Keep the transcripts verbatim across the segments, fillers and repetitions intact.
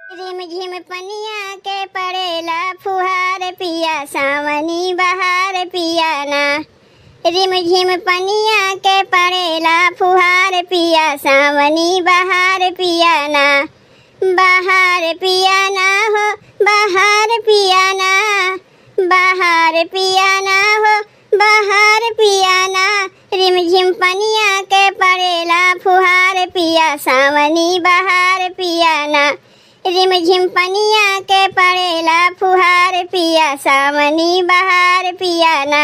रिमझिम पनिया के पड़ेला फुहार पिया, सावनी बहार पिया ना। रिमझिम पनिया के पड़ेला फुहार पिया, सावनी बहार पिया ना। बहार पिया ना हो, बहार पिया ना, बहार पिया ना हो, बहार पिया ना। रिमझिम पनिया के पड़ेला फुहार पिया, सावनी बहार पिया ना। रिमझिम पनिया के पड़ेला फुहार पिया, सावनी बहार पिया ना।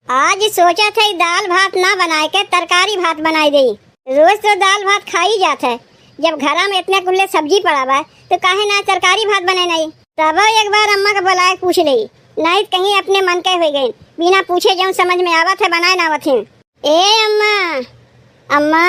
आज सोचत हई दाल भात ना बनाए के तरकारी भात बनाए देई। रोज तो दाल भात खाई जात है, जब घरा में इतने कुल्ले सब्जी पड़ा बा तो काहे ना तरकारी भात बने नहीं। तबो एक बार अम्मा के बुलाए के पूछ लेई, नहीं तो कहीं अपने मन के हो गई, बिना पूछे जौन समझ में आवत है बनाए ना आवत है। ए अम्मा, अम्मा।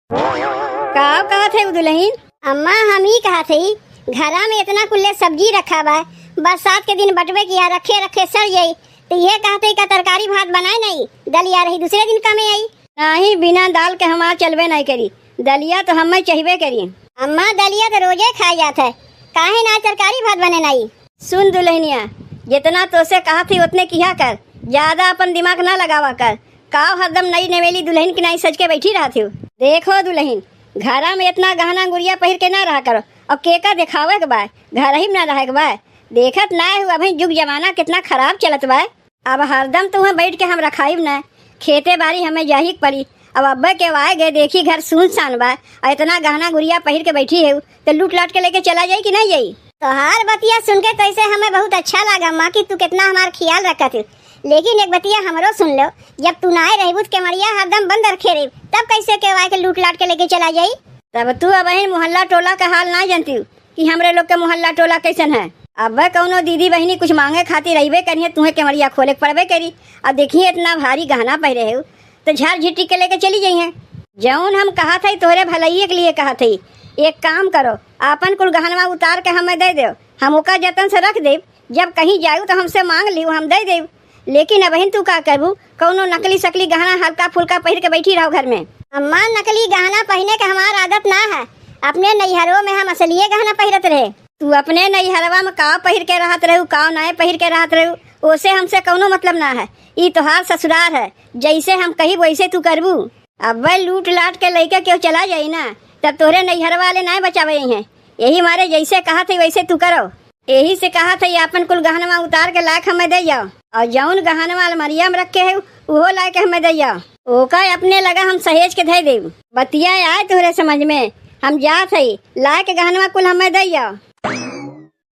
का कहत है उ दुलहिन? अम्मा, हम ई कहत हई, घरा में इतना कुल्ले सब्जी रखा बा, बरसात के दिन बटबे किया, रखे रखे सड़ जाई, तो ये कहत हई का तरकारी भात बनाए नहीं, दलिया रही दूसरे दिन कमे आई। नहीं, बिना दाल के हमार चलबे नहीं करी, दलिया तो हमें चाहिबे करी। अम्मा, दलिया तो रोजे खाए जात है, काहे ना तरकारी भात बने नहीं? सुन दुलहिनिया, जितना तोसे कहत ही उतने किहा कर, ज्यादा अपन दिमाग ना लगावा कर। काव हरदम नई नवेली दुलहिन की नाई सज के बैठी रहत हो। देखो दुलहिन, घरा में इतना गहना गुरिया पहिर के ना रहा करो, और केका देखावे के बा, घर ही में ना रहे के बा। देखत ना हो अभी जुग जमाना कितना खराब चलत बा। अब हरदम तुम्हें बैठ के हम रखाइब ना, खेते बारी हमें जाही के पड़ी। अब अब्बे के आए गए देखी घर सुनसान बा, और इतना गहना गुरिया पहिर के बैठी है, तो लूट लाट के लेके चला जाई कि नहीं जाई? तोहार बतिया सुन के तो ऐसे हमें बहुत अच्छा लागा माँ कि तू कितना हमार ख्याल रखत हो, लेकिन एक बतिया हमरो सुन लो, जब तू नाए रहबू तो केवड़िया हरदम बंद रखे रही, तब कैसे केहू आए के लूट लाट के लेके चला जाई? तब तू अबहिन मोहल्ला टोला का हाल ना जानती हो कि हमरे लोग के मोहल्ला टोला कैसन है। अब कौनो दीदी बहिनी कुछ मांगे खातिर अइबे करिए, तुम्हें केवड़िया खोले के पड़बे करी। अब देखिए इतना भारी गहना पहिरे हो, तो झाड़ झिट्टी के लेके चली जाइए। जौन हम कहत हई तोहरे भलइये के लिए कहत हई। एक काम करो, आपन कुल गहनवा उतार के हमें दे दो, हम ओका जतन से रख देब। जब कहीं जायू तो हमसे मांग लियो, हम दे देब। लेकिन अबहिन तू का करबू, कौनो नकली सकली गहना हल्का फुल्का पहिर के बैठी रहो घर में। अम्मा, नकली गहना पहिने के हमार आदत ना है, अपने नैहरों में हम असलिए गहना पहिरत रहे। तू अपने नैहरवा में काव पहिर के रहत रहू, काव नाय पहिर के रहत रहू, ओसे हमसे कौनो मतलब ना है। ई तोहार ससुरार है, जैसे हम कहिब वैसे तू करबू। अब्बे लूट लाट के लइके केहू चला जाई ना, तब तोहरे नैहर वाले नाय बचावे हैं। यही मारे जैसे कहत है वैसे तू करो। यही से कहत है आपन कुल गहनवा उतार के लायक हमें दे जाओ, और जौन गहनवा अलमरिया में रखे है उहो लायक हमें दे जाओ। ओका अपने लगा हम सहेज के धै देब। बतिया आए तोहरे समझ में, हम जात हई, लायक गहनवा कुल हमें दे जाओ।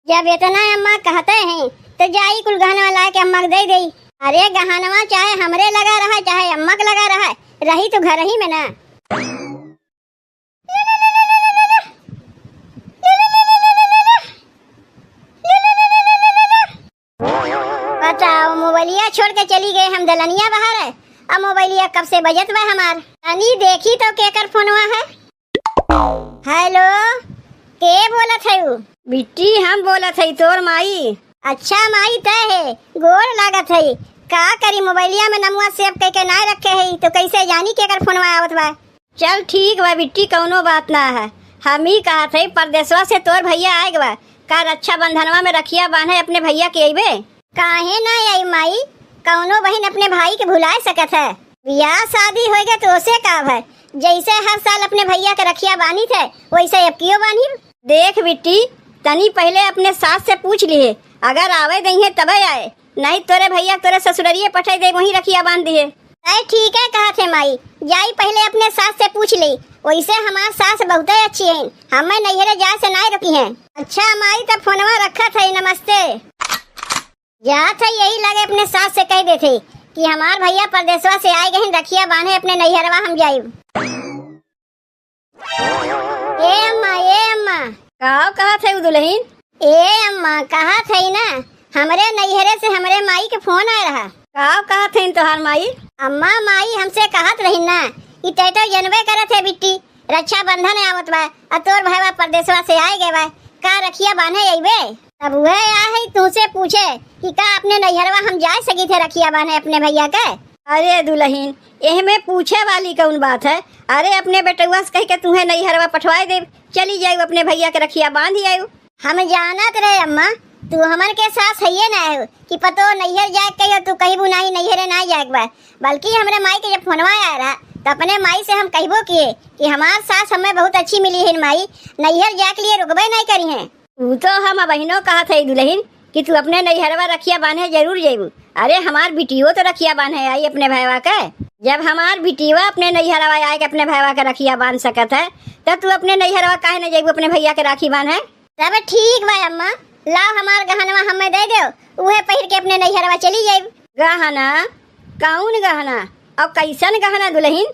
जब इतना अम्मा कहते हैं, तो जाई कुल गहनवा लाए के अम्मा के दे देई। अरे गहनवा चाहे हमरे लगा रहा, चाहे अम्मा के लगा रहा, रही तो घर ही में ना। बताओ, मोबाइलिया छोड़ के चली गए हम दलनिया बाहर है, अब मोबाइलिया कब से बजत बा हमार। तनी देखी तो केकर फोनवा है। हेलो, के बोलत है उ? बिट्टी, हम बोलत हई, तोर माई। अच्छा माई, तय है, गोड़ लागत है। का करी, मोबाइलिया में नमुआ सेव कइके नाय रखे है, तो कैसे जानी केकर फोनवा आवत बा? चल ठीक बा बिट्टी, कौनो बात ना है। हम ही कहत हई, परदेसवा से तोर भैया आए बा, का रक्षाबंधनवा में रखिया बांधे अपने भैया के अइबे? काहे ना आई माई, कौनो बहिन अपने भाई के भुलाए सकत है? बियाह शादी होइगे तो ओसे का भय, जैसे हर साल अपने भैया के रखिया बांधित है, वैसे अब कियो बांधिब। देख बिट्टी, तनी पहिले अपने सास से पूछ लिहे, अगर आवे दइहे तबे आए, नहीं तोरे भैया तोरे ससुररिये पठाई दे, वहीं रखिया बांध दिहे। अरे ठीक है कहत है माई, जाई पहिले अपने सास से पूछ ली, वैसे हमार सास बहुते अच्छी हैं, हमें नैहरे जाए से नाय रोकी हैं। अच्छा माई, तब फोनवा रखत है, नमस्ते। जात है यही लगे अपने सास से कह देते कि हमार भैया परदेसवा से आए गए, रखिया बांधे अपने नैहरवा हम जाइब। ए अम्मा, ए अम्मा। का कहत है उ दुलहिन? ए अम्मा, कहत है ना, हमरे नैहरे से हमरे माई के फोन आए रहा। का कहत है तोहार माई? अम्मा, माई हमसे कहत रही ना कि तै तो जनबे करत है बिट्टी, रक्षाबंधन आवत बा, आ तोर भैया परदेसवा से आए गए बा, का रखिया बांधे अइबे? तब वह आ है तुमसे पूछे कि का अपने नैहरवा हम जा सकी थे रखिया बांधे अपने भैया के? अरे दुलहिन, एहमे पूछे वाली कउन बात है? अरे अपने बेटउआ से कहि के तुहे नैहरवा पठवाइ देब, चली जाइउ अपने भइया के रखिया बाँधि आइउ। हम जानत रहे अम्मा, तू हमन के सास हइये नाहीं हो कि पतोह नैहर जाए के कहियो तू कहिबू नाहीं नैहरे नाहीं जाए के बा, बल्कि हमरे माई के जब फोनवा आए रहा त अपने माई से हम कहिबो किहे कि हमार सास हमें बहुत अच्छी मिली है माई, नैहर जाए के लिए रुकबे नाहीं करिहें। ऊ तो हम अबहिनो कहत हई दुलहिन कि तू अपने नैहरवा रखिया बान्हे जरूर जइबू। अरे हमार बिटियो तो रखिया बान्हे आई अपने भइवा के। जब हमार बिटिवा अपने नैहरवा आए के अपने भइवा के रखिया बान्ह सकत है, तब तू अपने नैहरवा काहे न जइबू अपने भइया के राखी बान्हे? तब ठीक बा अम्मा, लाओ हमार गहनवा हमें दइ देउ, उहे पहिर के अपने नैहरवा चली जइब। गहना? कउन गहना? अउर कइसन गहना दुलहिन?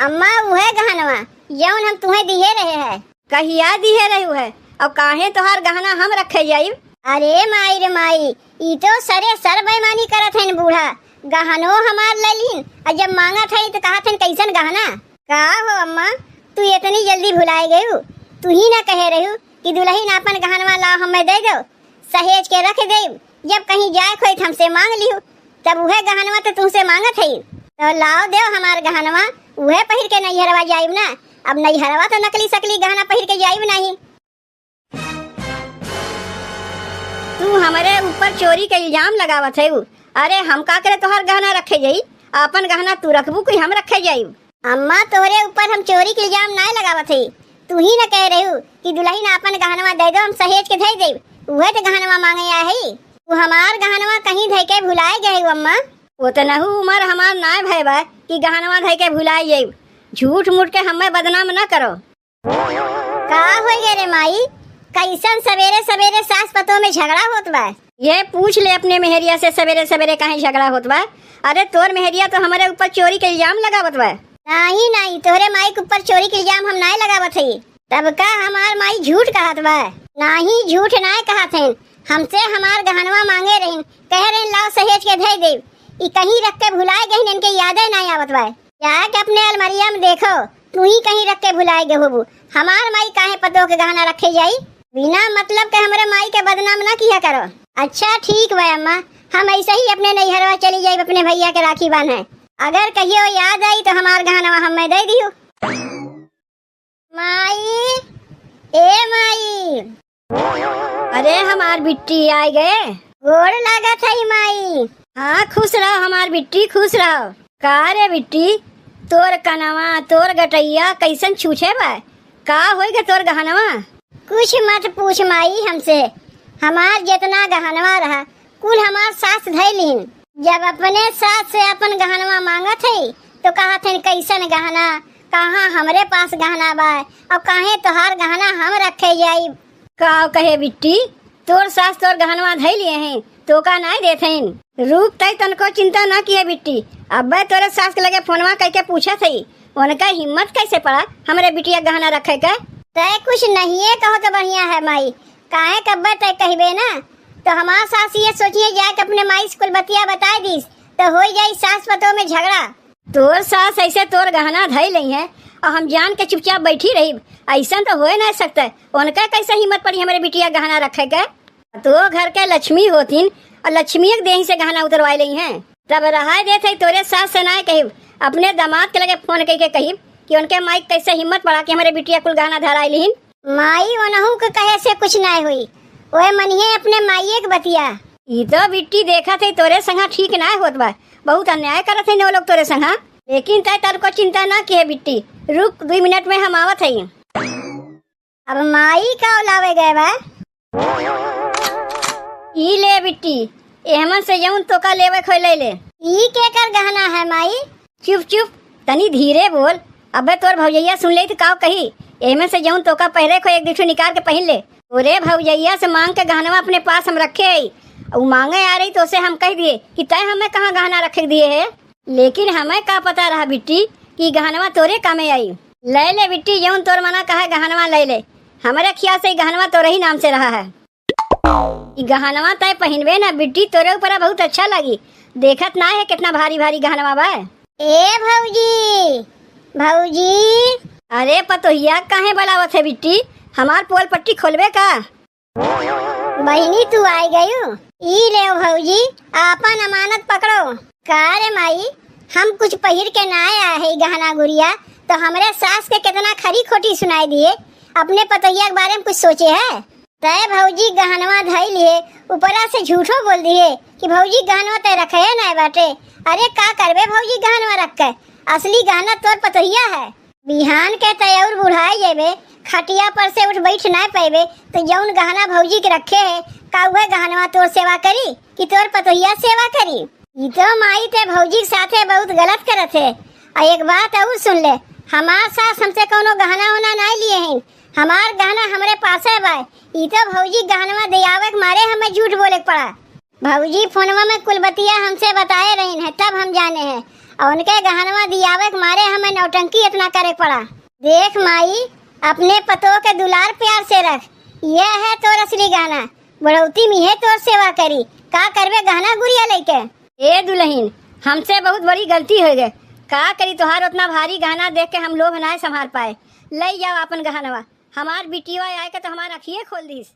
अम्मा, उहे गहनवा, जउन हम तुहे दिहे रहे है। कहिया दिहे रहे है? अउर काहे तोहार गहना हम रखे जाइब? अरे माई रे माई, ई तो सरे सर बेईमानी करत हइन बूढ़ा। गहनो हमार ले लीन, अउर जब माँगत हई त कहत हइन कइसन गहना? का हो अम्मा, तू एतनी जल्दी भुलाए गइउ? तू ही न कहे रहू कि दुलहिन आपन गहनवा लाओ हमें दइ देउ। सहेज के रख देब, जब कहीं जाए के होई त हमसे माँग लिहू, तब उहे गहनवा तो तुमसे माँगत हई। तो लाओ देव हमार गहनवा, उहे पहिर के नैहरवा जाइब ना। अब नैहरवा तो नकली सकली गहना पहिर के जाइब नाहीं। तू हमरे ऊपर चोरी के इल्जाम लगावत हऊ। अरे हम का करे तोहार गहना रखे जाई? आपन गहना तू रखबू कि हम रखे जाइब? अम्मा, तोहरे ऊपर हम चोरी के इल्जाम नाय लगावत हई। तू ही न कहे रहू कि दुलहिन आपन गहनवा दइ दो, हम सहेज के धइ देब। उहे त गहनवा माँगे आए हई। तू हमार गहनवा कहीं धइ के भुलाए गए हऊ अम्मा। ओतनहू उमर हमार नाय भय बा कि गहनवा धइ के भुलाए जाइब। झूठ मूठ के हमें बदनाम न करो। का होइ गए रे माई, कइसन सबेरे सबेरे सास पतोह में झगड़ा होत बा? ये पूछ ले अपने मेहरिया से सबेरे सबेरे काहे झगड़ा होत बा? अरे तोर मेहरिया तो हमरे ऊपर चोरी के इल्जाम लगावत बा। नाहीं, नाहीं, तोहरे माई के ऊपर चोरी के इल्जाम हम नाय लगावत हई। तब का हमार माई झूठ कहत बा? नाहीं, झूठ नाय कहत हइन। हमसे हमार गहनवा माँगे रहिन, कहे रहिन लाओ सहेज के धइ देब। ई कहीं रख के भुलाए गहिन, इनके यादे नाय आवत बा। जाके अपने अलमरिया में देखो, तू ही कहीं रख के भुलाए गए होबू। हमार माई काहे पतोह के गहना रखे जाई? बिना मतलब के हमरे माई के बदनाम ना किया करो। अच्छा ठीक बा अम्मा, हम ऐसे ही अपने नैहरवा चली जाइब अपने भैया के राखी बांधे। अगर कहियो याद आई तो हमार गहनवा हमें दे दियो। माई, ए माई। अरे हमार बिट्टी आइ गए। गोड़ लागत है माई। हाँ खुश रहो हमार बिट्टी, खुश रहो। का रे बिट्टी, तोर कनवा, तोर गटैया कैसन छूछे बा? का होई गे तोर गहनवा? कुछ मत पूछ माई हमसे, हमार जितना गहनवा रहा कुल हमार सास धइ लीन। जब अपने सास से अपन गहनवा मांगत हई तो कहत हईन कैसन गहना, कहाँ हमरे पास गहना बा, और काहे तोहार गहना हम रखे जाई? का कहे बिट्टी, तोर सास तोर गहनवा धइ लिए हैं, तोका नाय देत हईन। रुक, तै तनको चिंता ना किहे बिट्टी, अब्बे तोरे सास के लगे फोनवा कइके पूछत हई, उनका हिम्मत कैसे पड़ा हमरे बिटिया गहना रखे के? तै कुछ नहिए कहो तो बढ़िया है माई, काहे कब्बे तै कहबे ना, तो हमार सास ये सोचिए जाए कि अपने माई से कुल बतिया बताए दीस, तो होई जाई सास पतोह में झगड़ा। तोर सास ऐसे तोर गहना धइ लई है और हम जान के चुपचाप बैठी रही, ऐसा तो होए ना सकते। उनका कैसे हिम्मत पड़ी हमरे बिटिया गहना रखे के? तो घर के लक्ष्मी होतीन और लक्ष्मी के देही से गहना उतरवाए लई हैं। तब रहाए देत है तोरे सास से नाय कहिब, अपने दामाद के लगे फोन कइके कहिब कि उनके माई कैसे हिम्मत पड़ा कि हमरे बिटिया कुल गहना धराए लीन। माई, ओनहू के कहे से कुछ नाय होई, ओए मनिहे अपने माइये के बतिया। ई तो बिट्टी देखत है तोरे संगा ठीक नाय होत बा, बहुत अन्याय करत है नो लोग तोरे संगा। लेकिन तै तनको चिंता ना किहे बिट्टी, रुक दुई मिनट में हम आवत हई। अब माई का लावे गए बा? ई ले बिट्टी, एहमन से जौन तोका लेवे खोई ले ले। ई केकर गहना है माई? चुप चुप, तनी धीरे बोल। अबे तोर भौजैया सुन ले तो का कही? एहमन से जौन तोका पहिरे खोई एक दू ठो निकाल के पहिन ले। तोरे भौजैया से मांग के गहनवा अपने पास हम रखे हई। उ मांगे आ रही तो उसे हम कह दिए कि तय हमें कहाँ गहना रखे के दिए है। लेकिन हमें का पता रहा बिट्टी कि गहनवा तोरे कामे आई। ले ले बिट्टी, जौन तोर मना कहे गहनवा ले ले। हमरे ख्याल से ई गहनवा तोरे ही नाम से रहा है। ई गहनवा तय पहिनबे ना बिट्टी, तोरे ऊपर बहुत अच्छा लगी। देखत ना है कितना भारी भारी गहनवा बा। ए भौजी, भौजी। अरे पतोहिया काहे बुलावत है बिट्टी, हमार पोल पट्टी खोलबे का? बहिनी, तू आई गयू? ई लेव भौजी, आपन अमानत पकड़ो। का रे माई, हम कुछ पहिर के नाय आए है गहना गुरिया, तो हमरे सास के केतना खरी खोटी सुनाई दिए। अपने पतोहिया के बारे में कुछ सोचे है? तय भौजी गहनवा धई लिए, ऊपरा से झूठो बोल दिए कि भौजी गहनवा तय रखे है नाय बाटे। अरे का करबे भौजी गहनवा रख के, असली गहना तोर पतोहिया है। बिहान के तय और बुढ़ाई जेबे, खटिया पर से उठ बैठ नाय पैबे, तो जौन गहना भौजी के रखे है, का उहे गहनवा तोर सेवा करी कि तोर पतोहिया सेवा करी? ई तो माई ते भौजी के साथे बहुत गलत करत है। आ एक बात और सुन ले, हमार सास हमसे कौनो गहना उहना नाय लिए हैं, हमार गहना हमरे पासे बा। ई तो भौजी गहनवा दियावे के मारे हमें झूठ बोले के पड़ा। भौजी फोनवा में कुल बतिया हमसे बताए रहीन है, तब हम जाने हैं। और उनके गहनवा दियावे के मारे हमें नौटंकी इतना करे के पड़ा। देख माई, अपने पतोह के दुलार प्यार से रख, यह है तोर असली गहना। बुढ़ौती में है तोर सेवा करी, का करबे गहना गुरिया लेके? ए दुल्हन, हमसे बहुत बड़ी गलती हो गई। का करी, तोहार उतना भारी गहना देख के हम लोभ नाय संभाल पाए। ले जाओ अपन गहनवा। हमार बिटिया आए के तो हमार अखिए खोल दीस।